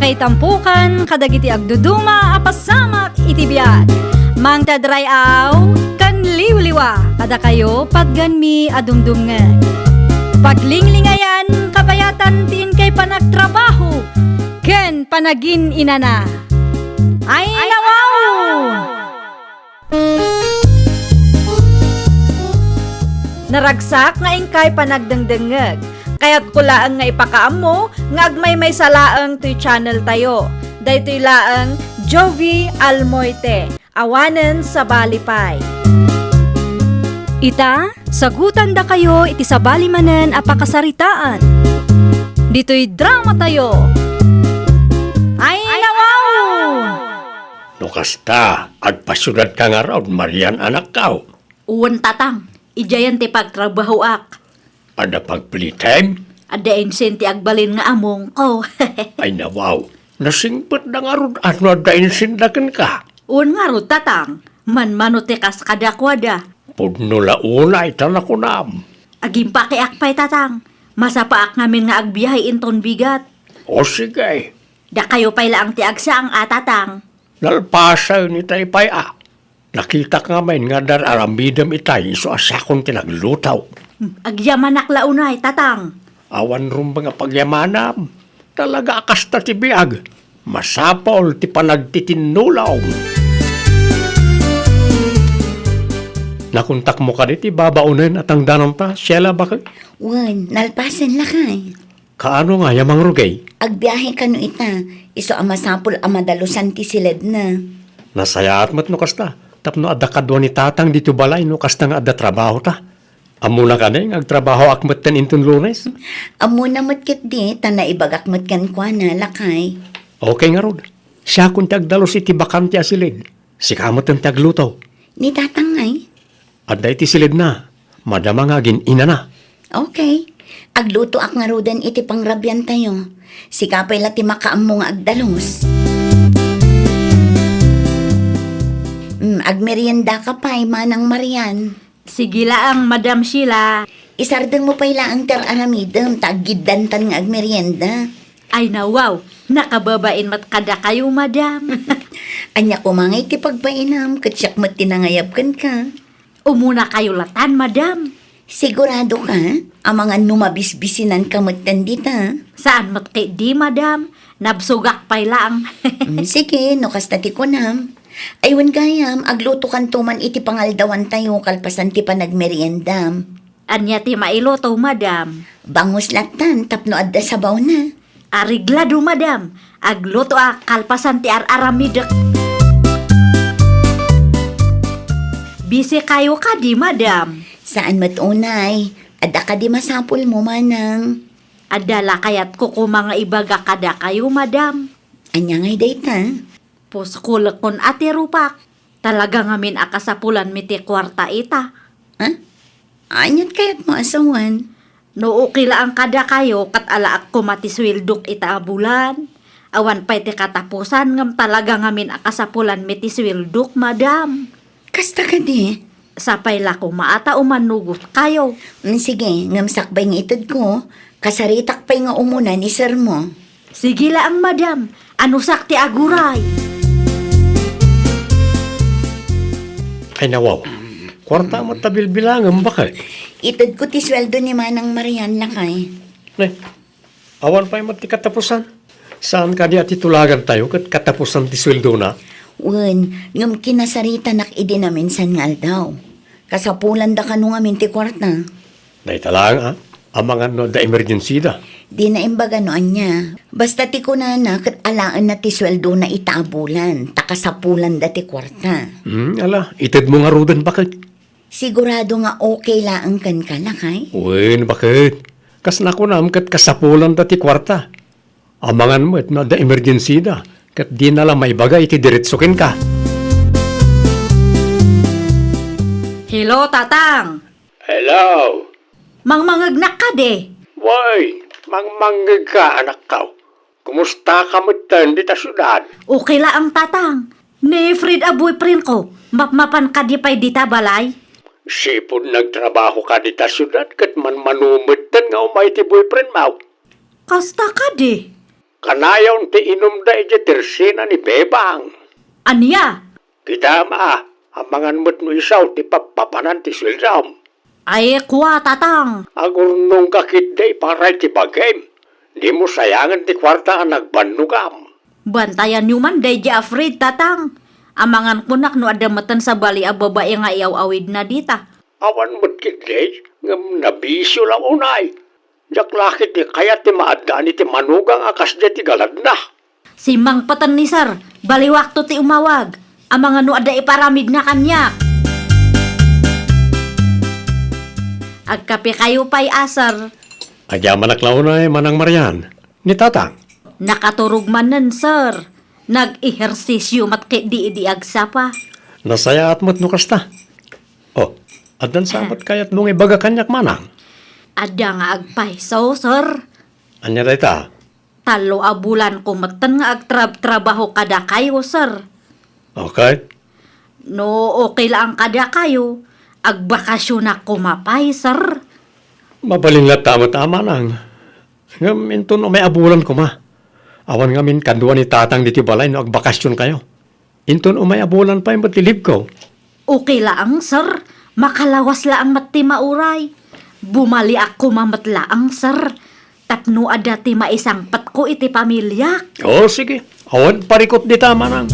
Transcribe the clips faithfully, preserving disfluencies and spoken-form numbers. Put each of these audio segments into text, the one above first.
Ay tampukan kadagiti agduduma a pasamak iti biag. Mangted ray-aw ken liwliwa kadakayo patganmi a dumdumngeg. Paglinglingayan, kabayatan ti inkay panagtrabaho ken panagin-inana. Ay, nawaw! Naragsak nga inkay panagdengdengngeg. Kayatko laeng nga ipakaammo nga agmaymaysa laeng toy channel tayo. Daytoy laeng Jovie Almoite, awanen sabali pay. Ita, sagutandakayo iti sabali manen a pakasaritaan. Ditoy drama tayo. Ay, nawaw! No kasta, agpasiudadka ngarud, Marian, anakko. Wen, tatang, idiayen ti pagtrabahoak. Adda pag-playtime? Adda insin ti agbalin nga amongko. Ay, nawaw. Nasingbetda ngarud no adda insinda kenka. Wen ngarud, tatang. Manmano ti kas kadakuada. Pudno la unay ta nakunam. Agimpakiak pay, tatang. Masapaak ngamin nga agbiahe inton bigat. O, sige. Dakayo pay laeng ti agsang a, tatang. Nalpasen itay pay a. Nakitak ngamin nga adda aramidem itay isu a siakon ti nagluto. Hmm, agyamanak la unay, tatang. Awan rumbeng a pagyamanam. Talaga a kasta ti biag. Masapul ti panagtitinnulong. Nakontakmo kadi ti babaonen a tangdananta, Sheila, baket? Wen, nalpasen lakay. Kaano ngay a mangrugay? Agbiahe kano ita, isu a masapul a madalusan ti siledna. Nasayaat met no kasta, tapno adda kadua ni tatang ditoy balay no kasta nga adda trabahota. Ammona kadi nga agtrabahoak metten inton Lunes? Ammona met ketdi, ta naibagak met kenkuana, lakay. Okay ngarud. Siakon ti agdalus iti bakante a siled. Sika metten ti agluto. Ni tatang ngay? Adda iti siledna. Madama nga agin-inana. Okay. Aglutoak ngaruden iti pangrabiantayo. Sika pay la ti makaammo nga agdalus. Mm, agmeriendaka pay, Manang Marian. Sige laeng, Madam Sheila. Isardengmo pay laeng ti ar-aramidem, ta aggiddantan nga agmerienda. Ay, nawaw, nakababain met kadakayo, madam. Ania koma ngay ti pagbainam, ket siak met ti nangayab kenka. Umunakayo latan, madam. Sigurado ka? Amangan no mabisbisinanka metten dita. Saan met ketdi, madam. Nabsogak pay laeng. Mm, sige, no kasta ti kunam. Ay, wen gayam, aglutokanto man iti pangaldawantayo kalpasan ti panagmeriendam. Ania ti mailuto, madam? Bangus latan tapno adda sabawna. Areglado, madam. Aglutoak kalpasan ti ar-aramidek. Busy kayo kadi, madam? Saan met unay. Adda kadi masapulmo, manang? Adda la kayatko koma nga ibaga kadakayo, madam. Ania ngay dayta? Puskolekon a ti rupak. Talaga ngamin a kasapulanmi ti kuarta ita. Ha? Aniat kayatmo a sawen? No okay laeng kadakayo, ket alaak koma ti sueldok ita a bulan. Awan pay ti katapusan, ngem talaga ngamin a kasapulanmi ti sueldok, madam. Kasta kadi? Sapay la koma a ta umanugot kayo. Mm, sige, ngem sakbay nga itedko, kasaritak pay nga umuna ni sermo. Sige laeng, madam. Anusak ti aguray. Ay, nawaw. Kuarta met ta bilbilangem, baket. Itedko ti sueldo ni Manang Marian, lakay. Ne, awan pay met ti katapusan. Saan kadi a ti tulagantayo ket katapusan ti sueldona? Wen, ngem kinasaritanak idi naminsan nga aldaw. Kasapulanda kano ngamin ti kuarta? Dayta laeng, a. Amangan no adda emergency da. Dina imbaga no ania. Basta ti kunana ket alaenna ti sueldona ita a bulan, ta kasapulanda ti kuarta. Hmm, ala, itedmo ngaruden, baket. Sigurado nga okay laeng kenka, lakay? Wen, baket. Kas nakunam ket kasapulanda ti kuarta. Amangan met no adda emergency da, ket dina la maibaga iti diretso kenka. Hello, Tatang! Hello! Mangmangegnak kadi? Wen, mangmangegka, anakko. Kumusta ka metten dita siudad? Okay laeng, Tatang. Ni Fred a boyfriend ko, mapmapan kadi pay dita balay? Sipud nagtrabaho ka dita siudad ket manmano metten nga umay ti boyfriend mo. Kasta kadi? Kanayon ti inumda idiay tersena ni Bebang. Ania? Kitam a, amangan met no isu ti pappapanan ti sueldom. Ay, kua, Tatang. Agurnongka ketdi para iti bagim. Dimo sayangen ti kuarta a nagbannogam. Bantayanyo man daydiay a Fred, Tatang. Amangan konak no adda metten sabali a babai nga iaw-awidna dita. Awan met ketdi, ngem nabisio la unay. Diak la ketdi kayat ti maaddaan iti manugang a kasdiay ti galadna. Simmangpeten ni Sir, baliwakto ti umawag. Amangan no adda iparamidna kaniak. Agkapekayo pay a, Sir. Agyamanak la unay, Manang Marian. Ni Tatang? Nakaturog manen, Sir. Nag-ehersisyo met ketdi idi agsapa. Nasayaat met no kasta. Oh, addan sa met kayatmo nga ibaga kaniak, Manang? Adda nga agpayso, Sir. Ania dayta? Tallo a bulanko metten nga agtrab-trabaho kadakayo, Sir. Okay. No okay laeng kadakayo, agbakasyonak koma pay, Sir. Mabalin latta met a, Manang. Ngem inton umay a bulan koma, awan ngamin kadua ni Tatang ditoy balay no agbakasyon kayo. Inton umay a bulan pay met ti leave ko. Okay laeng, Sir. Makalawas laeng met ti mauray. Bumaliak koma met laeng, Sir. Tapno adda ti maisangpetko iti pamiliak. Oh, sige. Awan parikut dita, Manang.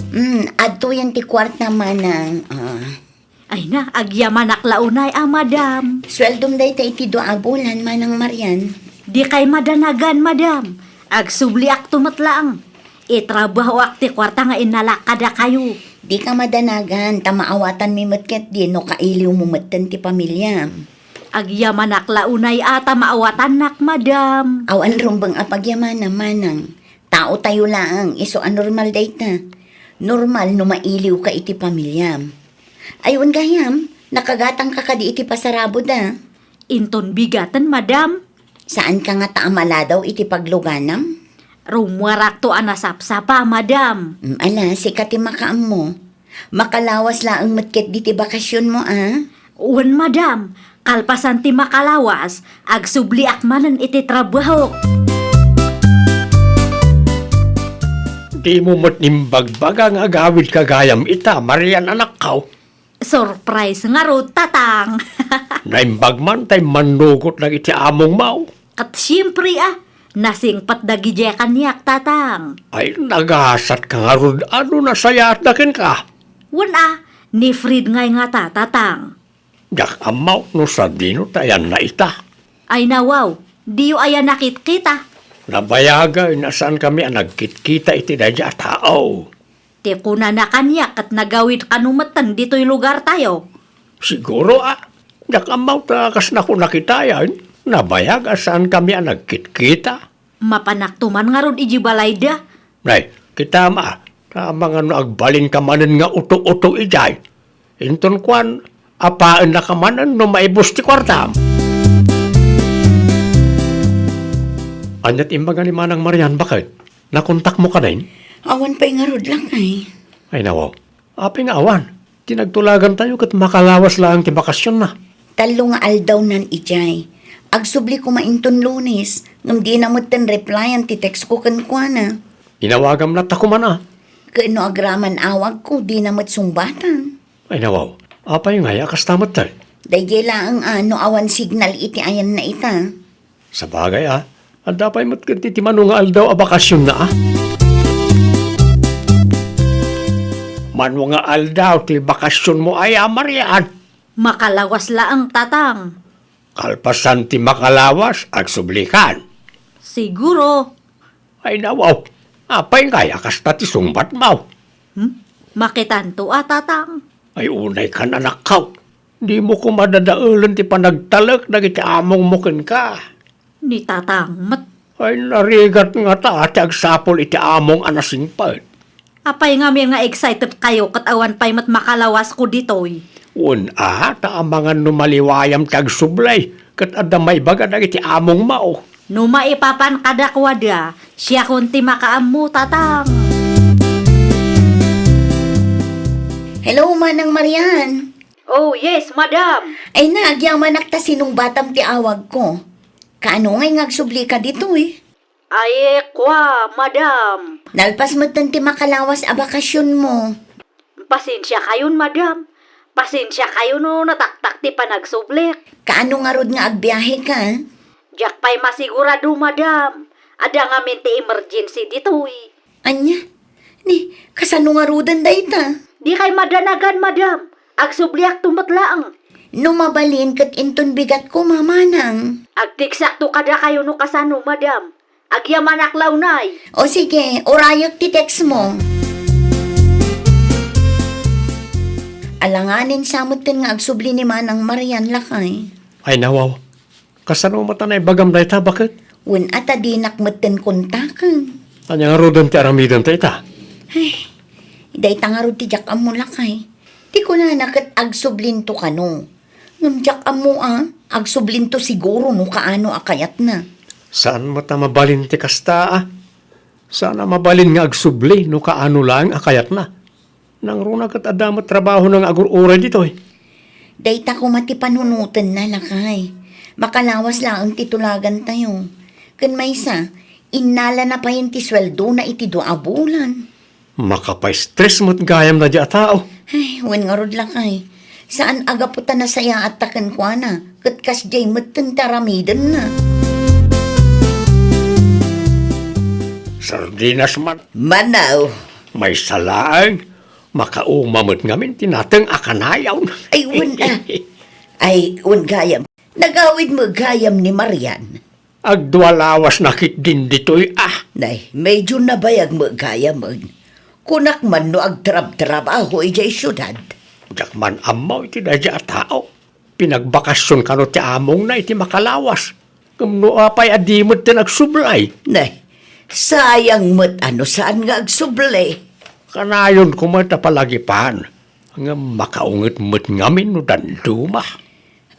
Mm, adtoyen ti kuarta, Manang. Ah. Ay na, agyamanak la unay a, Madam. Sueldom dayta iti dua a bulan, Manang Marian. Dikay madanagan, Madam. Agsubliakto met laeng. Itrabahoak ti kuarta nga innalak kadakayo. Dika madanagan, ta maawatanmi met ketdi no kailiwmo metten ti pamiliam. Agyamanak la unay a ta maawatannak, Madam. Awan rumbeng a pagyamanam, Manang. Taotayo laeng, isu a normal dayta. Normal no mailiwka iti pamiliam. Ay, wen gayam, nakagatangka kadi iti pasarabod a? Inton bigaten, Madam. Saanka ngata a maladaw iti pagluganam? Rummuarakto a nasapsapa, Madam. Mm, ala, sika ti makaammo. Makalawas laeng met ketdi ti bakasionmo a? Wen, Madam. Kalpasan ti makalawas, agsubliak manen iti trabahok. Dimo met imbagbaga nga agawidka gayam ita, Marian, anakko. Surprise ngarud, Tatang. Naimbag man tay mannugot dagiti amongmo. Ket siempre a, nasingpet dagidiay kaniak, Tatang. Ay, nagasatka ngarud a no nasayaatda kenka. Wen a, ni Fred ngay ngata, Tatang. Diak ammo no sadino ta ayanna ita. Ay nawaw, diyo aya nakitkita? Nabayagen a saankami a nagkitkita iti daydiay a tao. Ti kunana kaniak ket nagawid kano metten ditoy lugartayo. Siguro a, diak ammo ta kas nakunakitayan, nabayag a saankami a nagkitkita. Mapanakto man ngarud idiay balayda. Nay, kitam a, ta amangan no agbalinka manen nga uto-uto idiay. Inton kuan, apaennaka manen no maibus ti kuartam. Ania ti imbaga ni Manang Marian, baket? Nakontakmo kadin? Awan pay ngarud, lakay. Ay, nawaw. Apay nga awan? Ti nagtulagantayo ket makalawas laeng ti bakasionna. Tallo nga aldawnan idiay. Agsubli koma inton Lunes, ngem dina metten replyan ti textko kenkuana. Inawagam latta koma a. Ken no agraman awagko, dina met sungbatan. Ay, nawaw. Apay ngay a kasta metten? Daydiay laeng a no awan signal iti ayanna ita. Sabagay a, adda pay met ketdi ti mano nga aldaw a bakasionna a. Mano nga aldaw ti bakasionmo aya, Marian? Makalawas laeng, Tatang. Kalpasan ti makalawas, agsublikan. Siguro. Ay, nawaw. Apay ngay a kasta ti sungbatmo? Hmm? Makitanto a, Tatang. Ay, unaykan, anakko. Dimo koma dadaelen ti panagtalek dagiti amongmo kenka. Ni Tatang met. Ay, narigat ngata ti agsapul iti among a nasingpet. Apay ngamin nga excited kayo ket awan pay met makalawasko ditoy? Wen a, ta amangan no maliwayam ti agsublay, ket adda maibaga dagiti amongmo. No maipapan kadakuada, siakon ti makaammo, Tatang. Hello, Manang Marian. Oh, yes, Madam. Ay na, agyamanak ta sinungbatam ti awagko. Kaano ngay nga agsublika ditoy? Ay, kua, madam. Nalpas metten ti makalawas a bakasionmo. Pasensiakayon, madam. Pasensiakayo no nataktak ti panagsublek. Kaano ngarud nga agbiaheka? Diak pay masigurado, madam. Adda ngamin ti emergency ditoy. Ania? Ni, kasano ngaruden dayta? Dikay madanagan, madam. Agsubliakto met laeng. No mabalin ket inton bigatko, Manang. Agteksakto kadakayo no kasano, madam. Agyamanak la unay. O sige, urayek ti textmo. Alanganen sa metten nga agsubli ni Manang Marian, lakay. Ay, nawaw. Kasano met a naibagam dayta, baket? Wen a ta dinak metten kontaken. Ania ngaruden ti aramidenta ita? Ay, dayta ngarud ti diak ammo, lakay. Ti kunana ket agsublinto kano. Ngem diak ammo a, agsublinto siguro no kaano a kayatna. Saan met a mabalin ti kasta a? Saan a mabalin nga agsubli no kaano laeng a kayatna? Nangruna ket adda met trabahona nga agur-uray ditoy. Dayta koma ti panunotenna, lakay. Makalawas laeng ti tulagantayo. Ken maysa, innalana payen ti sueldona iti dua a bulan. Makapaistres met gayam daydiay a tao. Ay, wen ngarud, lakay. Saan a gapu ta nasayaatta kenkuana, ket kasdiay metten ti aramidenna. Sardinas man. Manaw. Maysa laeng, makauma met ngamin ti nateng a kanayon. Ay, wen, a. Ay, wen gayam. Nagawid met gayam ni Marian. Agdua lawas na ketdin ditoy a. Nay, medyo nabayag met gayam. Kunak man no agtrabtrabaho idiay siudad. Diak man ammo iti daydiay a tao. Pinagbakasion kano ti amongna iti makalawas. Ngem no apay a di metten agsublay? Nay, sayang met a no saan nga agsubli. Kanayon koma ta palagipan. Ngem makaunget met ngamin no danduma.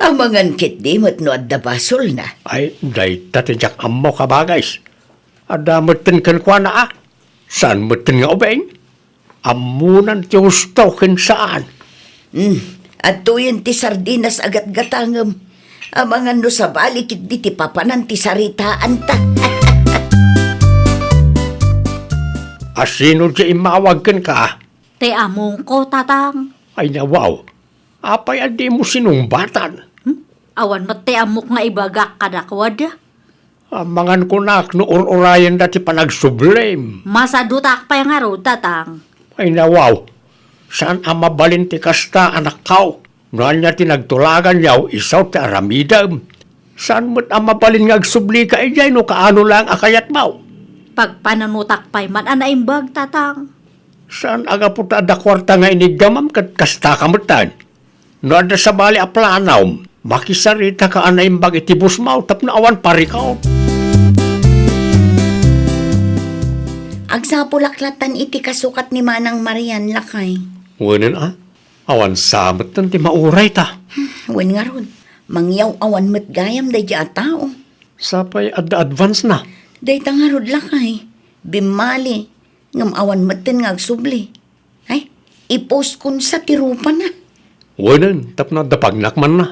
Amangan ketdi met no adda basolna. Ay, dayta ti diak ammo, kabagis. Adda metten kenkuana a. Saan metten nga ubing? Ammonan ti husto ken saan. Hmm, adtoyen ti sardinas a gatgatangem. Amangan no sabali ketdi ti papanan ti saritaanta. Asino ti immawag kenka? Ti amongko, Tatang. Ay, nawaw. Apay a dimo sinungbatan? Hmm? Awan met ti ammok nga ibagak kadakuada. Amangan kunak no ur-urayenda ti panagsublim. Masadutak pay ngarud, Tatang. Ay, nawaw. Saan a mabalin ti kasta, anakko? No ania ti nagtulaganyo, isu ti aramidem. Saan met a mabalin nga agsublika idiay no kaano laeng a kayatmo? Pagpananutak pay man a naimbag, Tatang. Saan a gapu ta adda kuarta nga iniggamam ket kastaka metten? No adda sabali a planom, makisaritaka a naimbag iti bossmo tapno awan parikut. Agsapulak lattan iti kasukat ni Manang Marian, lakay. Wenen a, awan sa metten ti mauray ta. Hmm, wen ngarud, mangyaw-awan met gayam daydiay a tao. Sapay adda advance na. Dayta ngarud, lakay. Bimmali, ngem awan metten nga agsubli. Ay, i-postpone sa ti rupana. Wenen, tapno adda pagnak man na.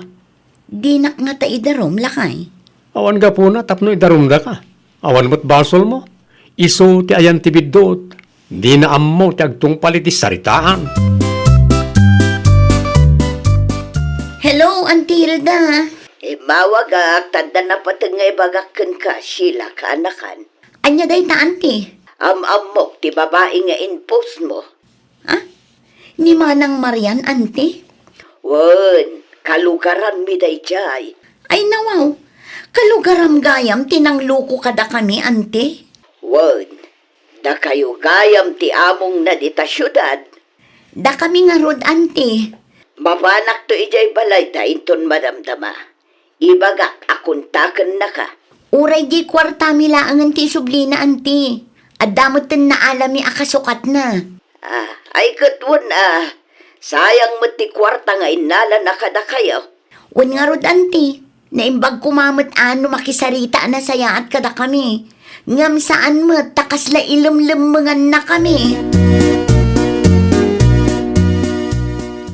Dinak ngata idarum, lakay. Awan gapuna tapno idarumdaka. Awan met basolmo. Isu ti ayan ti biddut. Dina ammo ti agtungpal iti saritaan. Hello, Auntie Hilda. Immawagak, ta adda napateg nga ibagak kenka, Sheila, kaanakan. Ania dayta, Auntie? Am-ammok ti babai nga in-postmo. Ha? Ni Manang Marian, Auntie? Wen, kalugaranmi daydiay. Ay, nawaw. Kalugaram gayam ti nangloko kadakami, Auntie? Wen, dakayo gayam ti amongna dita siudad. Dakami ngarud, Auntie. Mapanakto idiay balay ta inton madamdama. Ibagak a kontakennaka. Uray di kuartami laengen ti isublina, Auntie. Adda metten naalami a kasukatna. Ah, ay ket wen a, sayang met ti kuarta nga innalana kadakayo. Wen ngarud, Auntie, naimbag koma met a no makisarita a nasayaat kadakami. Ngem saan met ta kasla ilemlemmengannakami.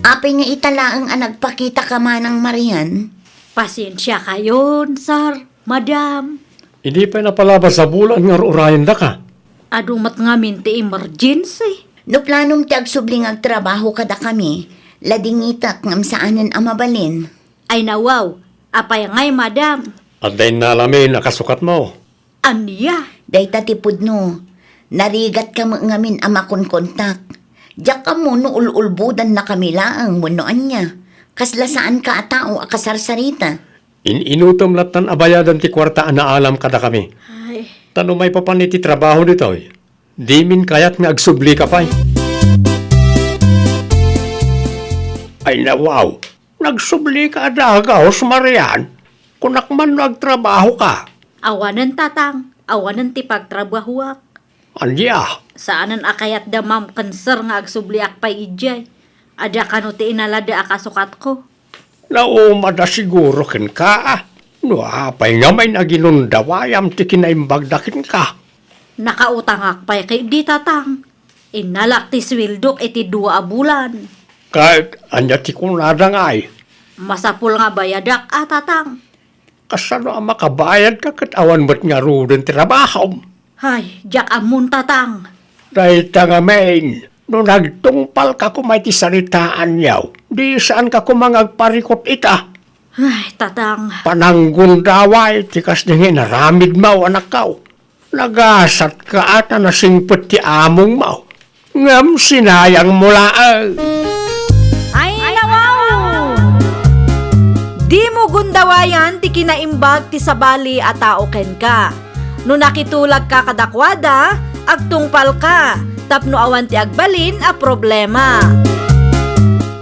Apay nga ita laeng a nagpakitaka, Manang Marian? Pasensiakayon, sir. Madam. Idi pay napalabas a bulan nga ur-urayendaka? Adu met ngamin ti emergency. No planom ti agsubli nga agtrabaho kadakami, ladingitek ngem saanen a mabalin. Ay nawaw, apay ngay, madam? Adda innalamin a kasukatmo. Ania? Dayta ti pudno. Narigatka met ngamin a makonkontak. Diak ammo no ul-ulbodannakami laeng wenno ania. Kasla saanka a tao a kasarsarita. In-inutem lattan a bayadan ti kuarta a naalam kadakami. Ay. Ta no maipapan iti trabaho ditoy, dimin kayat nga agsublika pay. Ay nawaw, nagsublika a dagus, Marian. Kunak man no agtrabahoka. Awanen, tatang, awanen ti pagtrabahoak. Ania? Saanen a kayatda, ma'am, ken sir, nga agsubliak pay idiay. Adda kano ti inalada a kasukatko. Naumada siguro kenka, a. No apay ngamin a ginundawayam ti kinaimbagda kenka? Nakautangak pay ketdi, tatang. Innalak ti suweldok iti dua a bulan. Ket ania ti kunada ngay? Masapul nga bayadak, a, tatang. Kasano a makabayadka ket awan met ngaruden ti trabahom? Ay, diak ammon, tatang. Dayta ngamin, no nagtungpalka koma iti saritaanyo, di saanka koma nga agparikut ita. Ay, tatang. Pananggundaway ti kasdi nga inaramidmo, anakko. Nagasatka a ta nasingpet ti amongmo. Ngem sinayangmo laeng. Ay, nawaw! Dimo gundawayan ti kinaimbag ti sabali a tao kenka. No nakitulagka kadakuada, agtungpalka tapno awan ti agbalin a problema.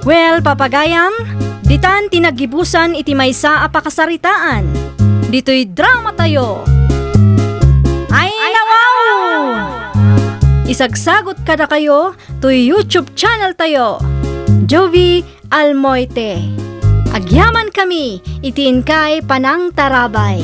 Well, papagayam, ditan ti naggibusan iti maysa a pakasaritaan. Ditoy dramatayo. Ay, nawaw! Isagsagot kadakayo toy YouTube channel tayo, Jovie Almoite. Agyaman kami iti inkay panangtarabay.